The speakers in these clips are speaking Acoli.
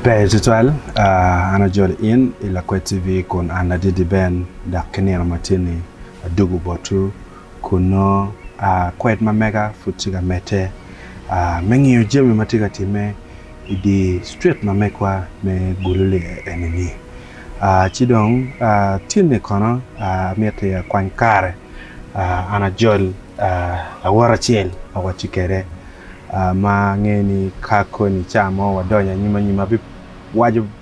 Ber tutwal, an ajolo in i Lakwed TV kun an ladidi Ben dok ki nino ma tye-ni adwogo botwu kun nongo kwed ma mega pud tye ka medde me ngiyo jami ma tye ka timme i dye street ma megwa me Gululi eni-ni. Ci dong tye-ni kono amiti akwany kare an ajol lawot acel ma watye kwede ma angeyo ni ka koni ca mo wadonyo anyim anyim abiwaco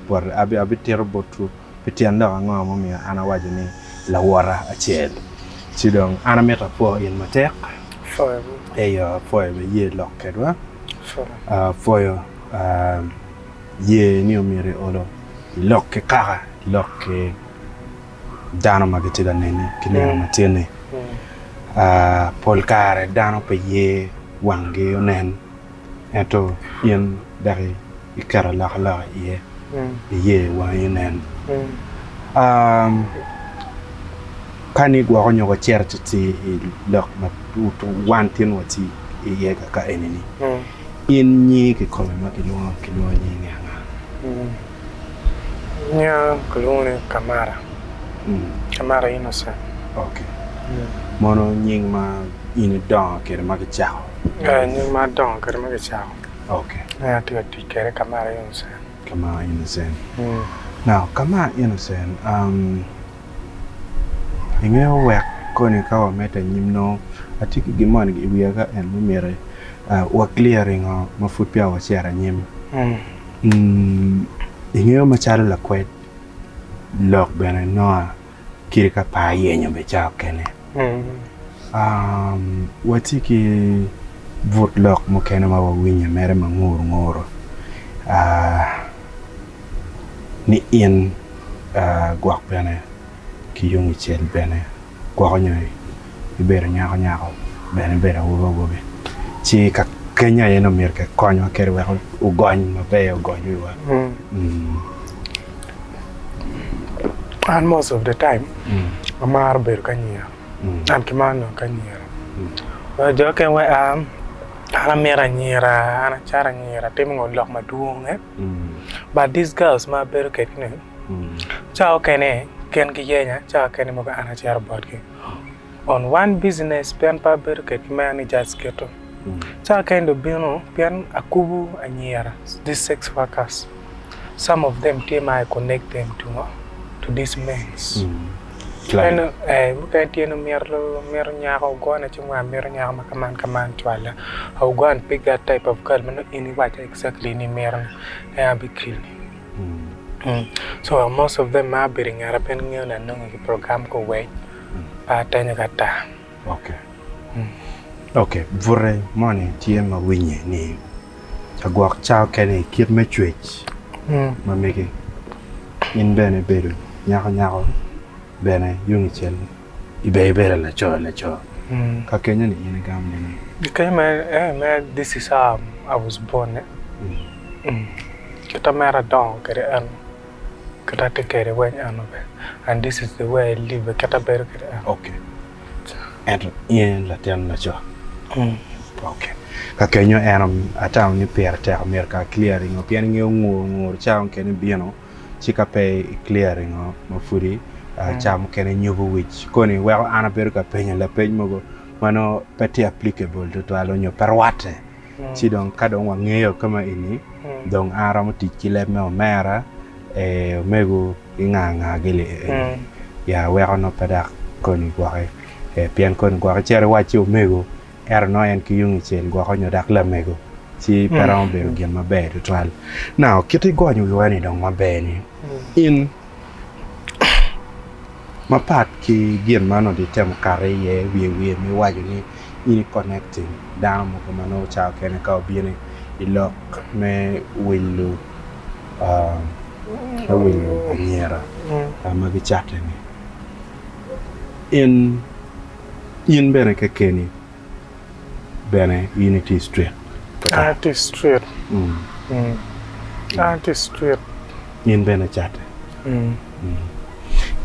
bote abitito botwu pi tyen lok ango mumiyo an awaco ni lawota acel. Ci dong an amito apwo in matek eyo apwoyo me ye lok kedwa apwoyo ye ni omyero iolo ilok ki kaka ilok ki dano ma gitye ka neni ki nino ma tye-ni. Pol kare dano pe ye wanggi onen ento in dok iketo alokaloka iye iye wangi onen. Ka ni gwoko nyo wacito atir i lok ma wan tin watye iye kaka eni-ni, in nyingi kikome ma kilwongo nyingi ni anga? Nyinga kilwongo ni Kamara, Kamara Innocent. Ok, mono nying ma in idongo kwede ma kicako? Ee, nying ma adongo kwede ma kicako. Ok. En atye ka tic kwede Kamara Innocent. Kamara Innocent. Now, Kamara Innocent, ingeyo wek koni ka wamedde anyim nongo atye ki gin moni i wiya ka en ma myero wa clearing-o ma pud peya wacito anyim. Ingeyo macalo lakwed lok bene nongo kite ka par yenyo bene cawa mukene. Watye ki but lok mukene ma wawinyo mere ma ngur nguru ni in gwok bene ki yung icel bene gwoko nyo ibedo nyako nyako bene ibedo awobi awobi ci ka kenyo aye nongo myero kikonywa kwede wek ogony maber ogony wiwa. An most of the time amaro bedo ki anyira an ki maro nongo ki anyira jo mukene waci an amito anyira an acato anyira atimo ngo lok madwong but these girls ma abedo kwedgi ni Cawa okene gin giyenya, cawa okene mogo an acito botgi. On one business pien pe abedo kwedgi mere ni just keto. Cawa okene dong obino pien akubo anyira these sex workers some of them tye ma I connect them to ngo to these mens. Mukene tye ni mito nyako ogone ci nongo amito nyako ma kaman kaman cwala I will go and pick that type of girl ma nongo in iwaca exactly ni imito ni en abikeli. So most of them ma abedo i ngeta pe gingeyo ni anongo ki program ki owec pe atenyo ki ata. Ok, bute moni tye ma winye ni agwok cawa kene i kit me cwec ma megi in bene ibedo nyako nyako bene yung icel ibedo ibedo laco laco ka kenyo ni in igamo nining? Kenyo mere this is how I was born Kita mere adongo kwede eno, kita atye kwede weng eno bene and this is the way I live kita abedo kwede eno. Ok, ento in latin laco? Ok, ka kenyo en atamo ni pire tek myero ka clear ringo pien ingeyo ngur ngur cawa mukene bino ci ka pe i clear ringo ma pudi cawa mukene nyubo wic koni weko an abedo ka penyo lapeny mogo ma nongo pe tye applicable tutwal nyo pe rwatte. Ci dong ka dong wangeyo ka ma eni, dong an aromo tic ki leb me omera, omego ki nga nga gili eni. Ya weko nongo pe dok koni gwoki, pien koni gwoki cito iwac ci omego, ento nongo en ki yung icel gwoko nyo dok lamego, ci pe romo bedo gin maber tutwal. Now, kit igonyo wiwa ni dong maber ni, in mapat ki gin ma onongo itemo kato iye wiye wiye ma iwaco ni in i connecting dano mogo ma nongo cawa kene ka obino i lok me wilo me wilo anyira ma gicate ni in in bene kekeni bene in itye i street An atye i street an atye i street in bene icate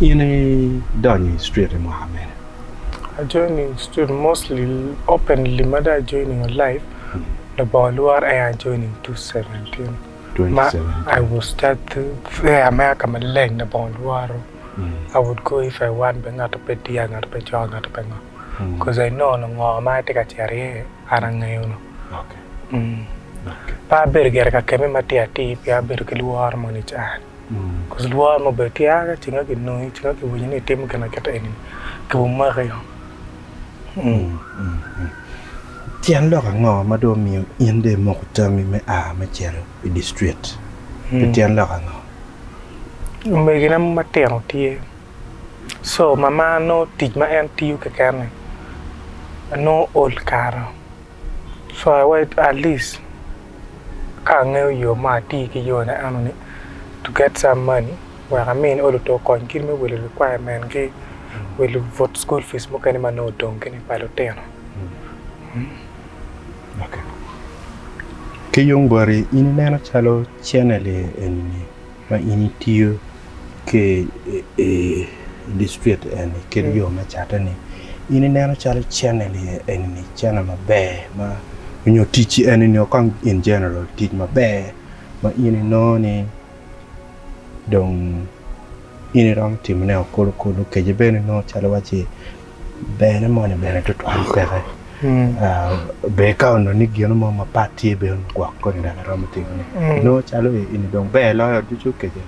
in idonyo i street i mwaka mene? A joining street mostly openly ma dong a joining live labongo lworo aye a joining 2017. Ma I would start there me ka maleng labongo lworo. I would go if I want bene ngat pe diya ngat pe coka ngat pe ngo coz I know ni ngo ma atye ka cito iye an angeyo no. Pe abedo gire ka keme matir atir pien abedo ki lworo moni i caa ni coz lworo mo obedo tye ka cinga kinongi cinga kiwinyo ni itimo gin ma kite eni kibimaki. Tyen lok ango ma dong omiyo in dong imoko tammi me a me cito i distrit? Pi tyen lok ango? Omegina matino tye, co ma mar nongo tic ma en tiyo keken-ni nongo ol kare co at least ka angeyo yo mo ati ki yone enoni to get some money wek amin olo to okony kit me wilo requirement gi wilo but school fees mukene ma nongo odong kini pa lutino. Ki yung boti in ineno calo cene-li eni ma in itiyo ki i dictrit eni kit yo me cate-ni in ineno calo cene-li eni cene maber ma nyo tic eni kong in general tic maber ma in inongo ni dong in iromo timone kulu kulu kece bene inongo calo waci berne moni bene tutwal peke ber ka onongo ni gino mo mapat tye bene gwok koni dok iromo timone inongo calo eni dong ber loyo ducu kece.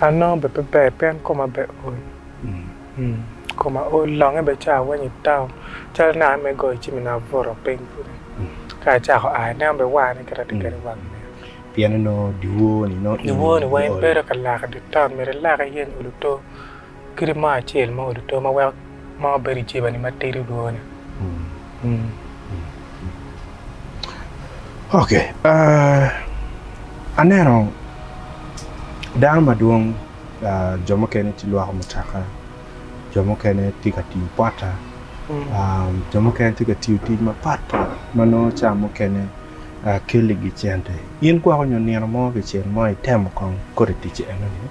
Anongo bene pe ber pien koma bene ol koma ol longe bene ca weng i town calo naka me goyo cim naka abuto piny kunu ka acako a ineno bene warne kit atye kwede wang nino. Pien onongo dyewor-ni nongo in Dyewor-ni weng ibedo ka lak i dye town myero ilak iyeny oluto kadi mo acel ma oluto ma weko ma obedo i jebani matidi olwongo-ni. Ok, aneno dano madwong jo mukene tye lwoko mutoka, jo mukene tye ka tiyo pota, jo mukene tye ka tiyo tic mapatpat ma nongo ca mukene keligi cente. In gwoko nyo nino mo kicel mo itemo kong kodi tic enoni?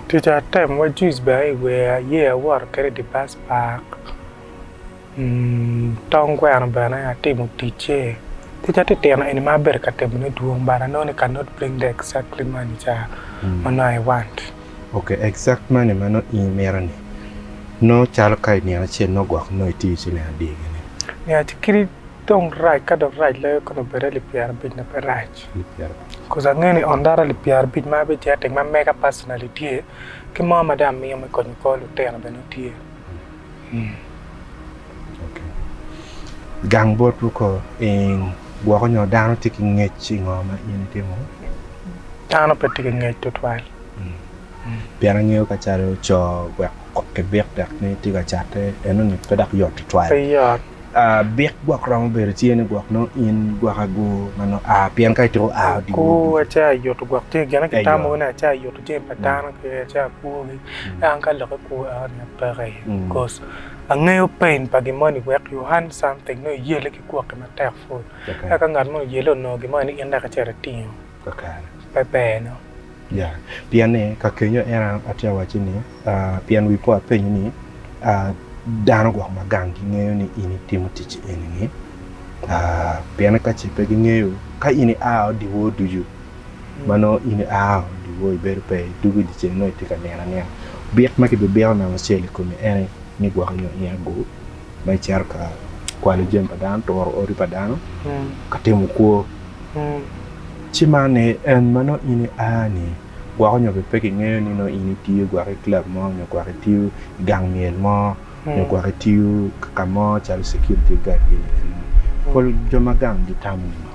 Tic atem wa juice bene aye wer aye awoto kwede i dye bus park, tong gweno bene atimo ticce. Tic atitino eni ma abedo ka timone dwong but anongo ni cannot bring the exactly money ca ma nongo I want. Ok, exact money ma nongo in imito ni nongo calo ka i nino acel nongo gwok nongo itiyo ciling adi gini? Nino acel kadi Dong rac ka dok rac loyo kono obed alip pyerabic na pe rac. Coz angeyo ni on that alip pyerabic ma abiceto ma mega personally tye ki mo ma dong amiyo me konyo kor lutino bene tye. Gang botwu ko gwoko nyo dano tye ki ngec i ngo ma in itimo? Dano pe tye ki ngec tutwal. Pien angeyo ka calo co wek kibik dok ni tye ka cate enoni pe dok yot tutwal. Pe yot. Bik gwok romo bedo tye ni gwok nongo in gwok agur ma nongo a pien ka itiko a odi Akur ace ayuto gwok tye gin kitamo ni ace ayuto jami pa dano ki ace akwogi an ka lok kwo eno ni apeke iye cause angeyo pain pa gin moni wek you earn something nongo iyelle ki kwoki matek pud ento ka ngat moni oyelle onongo gin moni ni in dok icito itingo pe ber nongo. Ya, pien ni ka kenyo en atye ka wacci ni, pien wi po apenyi ni, dano gwok ma gang gingeyo ni in itimo tic eni-ni, pien ka ce pe gingeyo, ka in ia dyewor ducu, ma nongo in ia dyewor ibedo pe idwogo i dyeceng nongo itye ka nino anina, bik ma kibibiko namba acel i komi en ni gwok nyo in agur ma icito ka kwalo jami pa dano, turo odi pa dano, ka timo kwo. Ci man ni en ma nongo in ia ni gwoko nyo bene pe kingeyo ni nongo in itiyo gwok i club mo nyo gwok itiyo i gang myel mo nyo gwok itiyo ka mo calo security guard gini eni. Pol jo ma gang gitamo ni ngo?